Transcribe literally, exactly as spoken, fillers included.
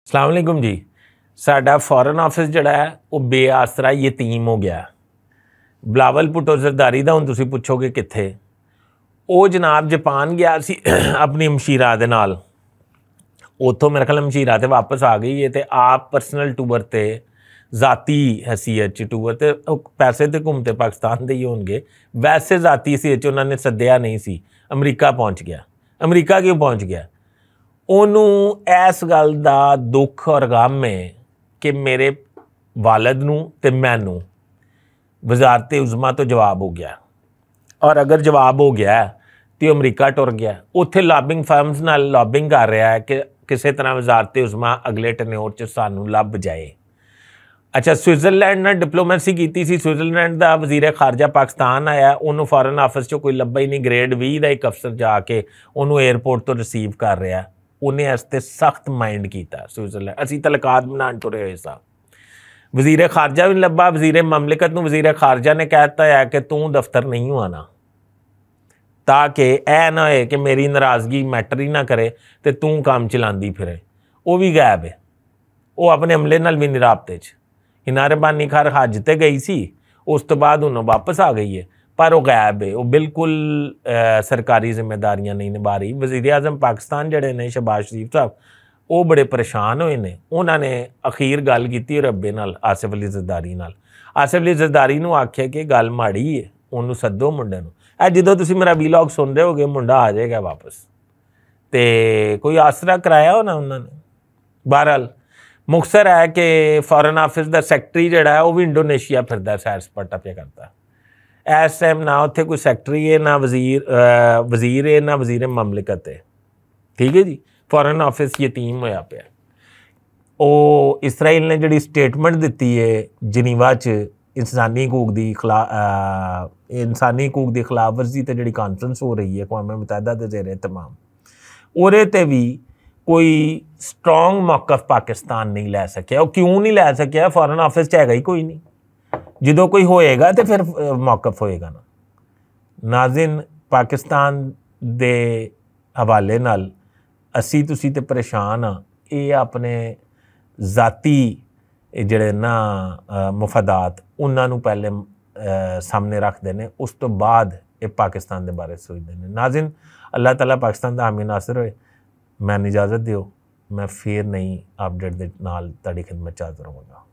السلام علیکم جی۔ ساڈا فارن آفس جڑا ہے، وہ بے آسرا یتیم ہو گیا۔ بلاول بھٹو زرداری دا ہن تسی پچھو گے کتھے؟ او جناب جاپان گیا سی اپنی مشیرہ دے نال۔ اتھوں میرا خیال مشیرہ تے واپس آ گئی ہے تے آپ پرسنل ٹور تے، ذاتی حیثیت چ ٹور تے، او پیسے تے گھومتے پاکستان دے ہی ہون گے۔ ویسے ذاتی حیثیت چ انہاں نے سدیا نہیں سی، امریکہ پہنچ گیا۔ امریکہ کیوں پہنچ گیا؟ اونوں ایس گل دا دکھ اور غم ہے کہ میرے والد نوں تے مینوں وزارت عظمیٰ تو جواب ہو گیا۔ اور اگر جواب ہو گیا ہے تے امریکہ ٹر گیا، اتھے لابنگ فرمز نال لابنگ کر رہا ہے کہ کسے طرح وزارت عظمیٰ اگلے ٹینیور چ سانوں لب جائے۔ اچھا، سوئٹزرلینڈ نال ڈپلومیسی کیتی سی۔ سوئٹزرلینڈ دا وزیر خارجہ پاکستان آیا، انہوں فارن آفس چوں کوئی لبھا ہی نہیں، گریڈ وی دا ایک افسر جا کے انہوں ایئرپورٹ تو ریسیو کر رہا۔ انہیں اس تے سخت مائنڈ کیتا۔ سوئٹزرلینڈ اسی تعلقات بنان ٹرے ہوئے سا۔ وزیر خارجہ بھی لبھا، وزیر مملکت نوں وزیر خارجہ نے کہتا ہے کہ توں دفتر نہیں ہو آنا، تاکہ اے نہ ہوئے کہ میری ناراضگی میٹر ہی نہ کرے تے توں کام چلاندی پھرے۔ وہ بھی غائب ہے۔ وہ اپنے عملے نال بھی نہیں رابطے چ۔ ہنارے بانی خیر حج تے گئی سی، اس تو بعد ہن واپس آ گئی ہے، پر وہ غائب ہے۔ وہ بالکل سرکاری ذمہ داریاں نہیں نبھا رہی۔ وزیر اعظم پاکستان جڑے نے شہباز شریف صاحب، وہ بڑے پریشان ہوئے نے۔ انہاں نے اخیر گل کیتی ربے نال، آصف علی زرداری نال۔ آصف علی زرداری نوں آکھیا کہ گل ماڑی ہے، انہوں سدو منڈے نوں۔ اے جدوں تسی میرا ویلاگ سن رہے ہو گے، منڈا آ جائے گا واپس۔ تے کوئی آسرا کرایا ہونا انہاں نے۔ بہرحال، مختصر ہے کہ فارن آفس دا سیکرٹری جڑا ہے، وہ بھی انڈونیشیا پھردا ہے، سیر سپاٹا پیا کردا۔ اس ٹائم نہ اتھے کوئی سیکرٹری ہے، نہ وزیر، آ، وزیر ہے، نہ وزیر مملکت ہے۔ ٹھیک ہے جی، فارن آفس یتیم ہویا پیا۔ او اسرائیل نے جڑی سٹیٹمنٹ دتی ہے جنیوا چ انسانی حقوق دی خلا-، آ، انسانی حقوق دی خلاف ورزی تے جڑی کانفرنس ہو رہی ہے اقوام متحدہ دے زیر اہتمام، اورے تے بھی کوئی سٹرانگ موقف پاکستان نہیں لے سکیا۔ وہ کیوں نہیں لے سکیا؟ فارن آفس چ ہے گا ہی کوئی نہیں۔ جدوں کوئی ہوئے گا تے پھر، آ، موقف ہوئے گا نا۔ ناظرین، پاکستان دے حوالے نال اسی تسی تے پریشان ہاں۔ یہ اپنے ذاتی، اے جڑے نا، آ، مفادات، انہاں نوں پہلے، آ، سامنے رکھدے نے، اس تو بعد یہ پاکستان دے بارے سوچدے نے۔ ناظرین، اللہ تعالیٰ پاکستان دا حامی ناصر ہوئے۔ میں اجازت دیو، میں فیر نئی اپڈیٹ دے نال تہاڈی خدمت چ حاضر ہوواں گا۔